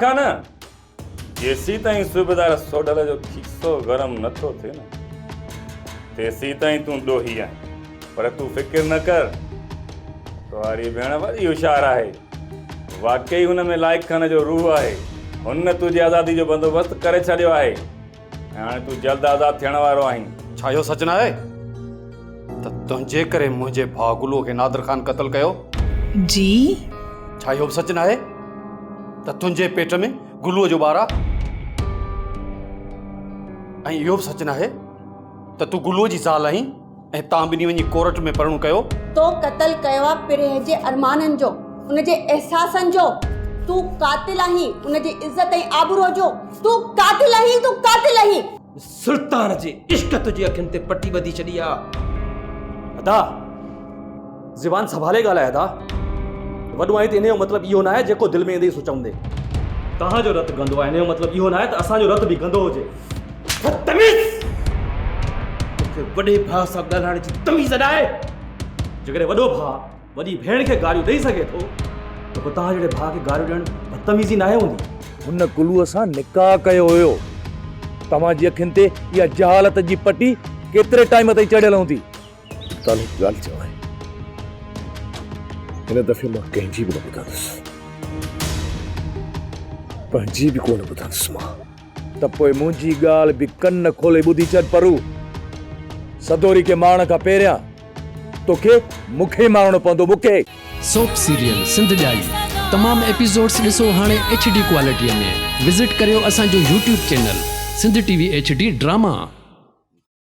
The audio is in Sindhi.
خان! جيسيتائين صوبيدار سوڍل جو کيسو گرم نه ٿو ٿئي نه، تيسيتائين تون ڏوهي آهين. پر تون فڪر نه ڪر، توهاري ڀيڻ وڏي هوشيار آهي. واقعي هن ۾ لائق خان جو روح آهي. هن تنهنجي آزادي جو بندوبست ڪري ڇڏيو آهي ۽ هاڻي تون جلد آزاد ٿيڻ وارو آهين. ڇا اهو سچ ناهي ته تنهنجي ڪري منهنجي ڀاء گلوء کي نادر خان قتل ڪيو؟ جي. ڇا اهو به سچ ناهي ته تنهنجي پيٽ ۾ گلوء جو ٻار آ؟ ۽ اهو به سچ ناهي ته تون گلوء جي زال آهين ۽ توهان ٻنهي وڃي ڪورٽ ۾ پرڻو ڪيو؟ تو قتل ڪيو آ پرينء جي ارمانن جو، ان جي احساسن جو. تون قاتل آهين ان جي عزت ۽ آبروء جو. تون قاتل آهين، تون قاتل آهين. سلطان جي عشق تنهنجي اکين تي پٽي ٻڌي ڇڏي آ. ادا! زبان سنڀالي ڳالهاء ادا. وڏو آهين ته انهيء جو مطلب اهو ناهي جيڪو دل ۾ ايندئي سو چوندين. توهان جو رت گندو آهي انهيء جو مطلب اهو ناهي ته اسان جو رت به گندو هجي. بدتميز! توکي وڏي ڀاء سان ڳالهائڻ جي تميز ناهي. جيڪڏهن وڏو ڀاء وڏي ڀيڻ کي گاريون ڏئي سگهي ٿو ته پوء توهان جهڙي ڀاء کي گاريون ڏيڻ بدتميزي ناهي هوندي. هن گلوء سان نڪاح ڪيو هيو. توهان جي اکين تي اها جهالت جي پٽي ڪيتري ٽائيم تائين چڙهيل هوندي؟ سلطان هڪ ڳالهه چوانء، هن دفعي مان ڪنهن جي به نه ٻڌندس. پنهنجي به ڪونه ٻڌندس مان. ته پوء منهنجي ڳالهه به ڪن کولي ٻڌي ڇڏ پرو. سدوري کي مارڻ کان پهريان توکي مون کي مارڻو پوندو مون کي. سوپ سيريل سنڌ ڄائي تمام ايپيسوڊس ڏسو هاڻي ايڇ ڊي ڪوالٽي ۾ وزٽ ڪريو اسان جو YouTube channel Sindh T V H D drama.